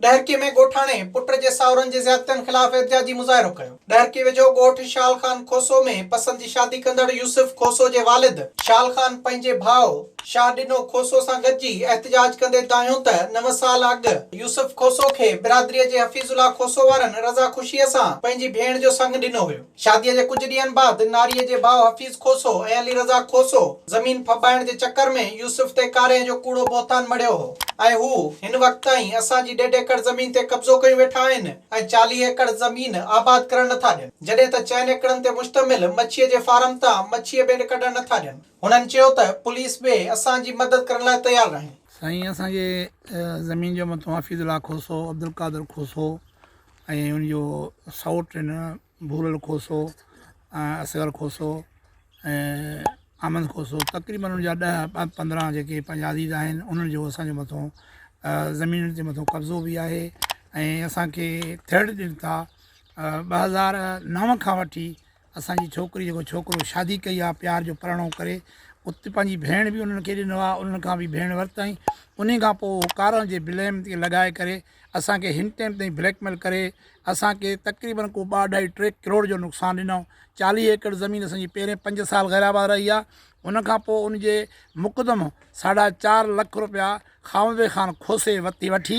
ڏهرڪي ۾ ڳوٺاڻي پٽ جي ساهرن جي زيادتين خلاف احتجاجي مظاهرو ڪيو. ڏهرڪي ويجهو ڳوٺ شال خان کوسو ۾ پسند جي شادي ڪندڙ يوسف کوسو جي والد شال خان پنهنجي ڀاء شاهه ڏنو کوسو سان گڏجي احتجاج ڪندي دانهيو ته نو سال اڳ يوسف کوسو کي برادري جي حفيظ الله کوسو وارن رضا خوشيء سان پنهنجي ڀيڻ جو سڱ ڏنو هيو. شاديء جي ڪجهه ڏينهن بعد ناريء جي ڀاء حفيظ کوسو ۽ علي رضا کوسو زمين ڦٻائڻ جي چڪر ۾ يوسف تي ڪارنهن جو ڪوڙو بهتان مڙهيو هو ۽ هو هن وقت تائين اسان جي ڏيڍ ايڪڙ زمين تي قبضو ڪيون ويٺا آهن ۽ 40 ايڪڙ زمين آباد ڪرڻ نٿا ڏين جڏهن ته چئن ايڪڙن تي مشتمل مڇيء جي فارم تان مڇيء به ڪڍڻ نٿا ڏين. هنن چيو ته پوليس به اسان جي مدد ڪرڻ لاء تيار ناهي. سائين اسان جي زمين جو مٿو حفيظ الله کوسو، عبدالقادر کوسو ۽ ان جو سئوٽ هن ڀورل کوسو ۽ اصغر کوسو ۽ احمد کوسو تقريبن ان جا ڏهه 15 جيڪي پنهنجا عزيز آهن انهن جو اسانجو مٿو زمين جي مٿو قبضو به آهي ۽ اسانکي ٿرڊ ڏين ٿا 2009 کان وٺي اسان جي ڇوڪري جيڪو ڇوڪرو شادي ڪئي آ پيار جو پرڻو ڪري اتي پنهنجي ڀيڻ به انهن کي ڏنو آ انهن کان به ڀيڻ ورتائين انهي کان پوء ڪارڻ جي بليم تي لڳائي ڪري اسان کي هن ٽيم تائين بليڪ ميل ڪري اسان کي تقريبن ڪو ٻه اڍائي ٽي ڪروڙ جو نقصان ڏنائون 40 ايڪڙ زمين اسان جي پهرين پنج سال غير آباد رهي آ ان کان پوء ان جي مقدم ساڍا چار لک روپيا خاوند خان کوسي وتي وٺي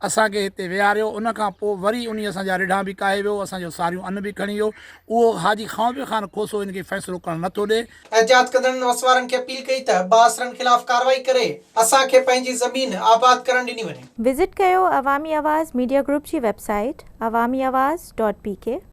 اسان کي هتي ويهاريو ان کان پوء وري انهي اسان جا رڍان به ڪاهي ويو اسان جو ساريون ان به کڻي ويو اهو حاجي خاوند خان کوسو ان کي فيصلو ڪرڻ نه ٿو ڏي. احتجاج ڪندڙن وسوارن کي اپيل ڪئي ته بااثرن خلاف ڪارروائي ڪري اسان کي پنهنجي زمين آباد ڪرڻ ڏني وڃي. وزٽ ڪيو عوامي آواز ميڊيا گروپ جي web site Awami Awaz dot P K.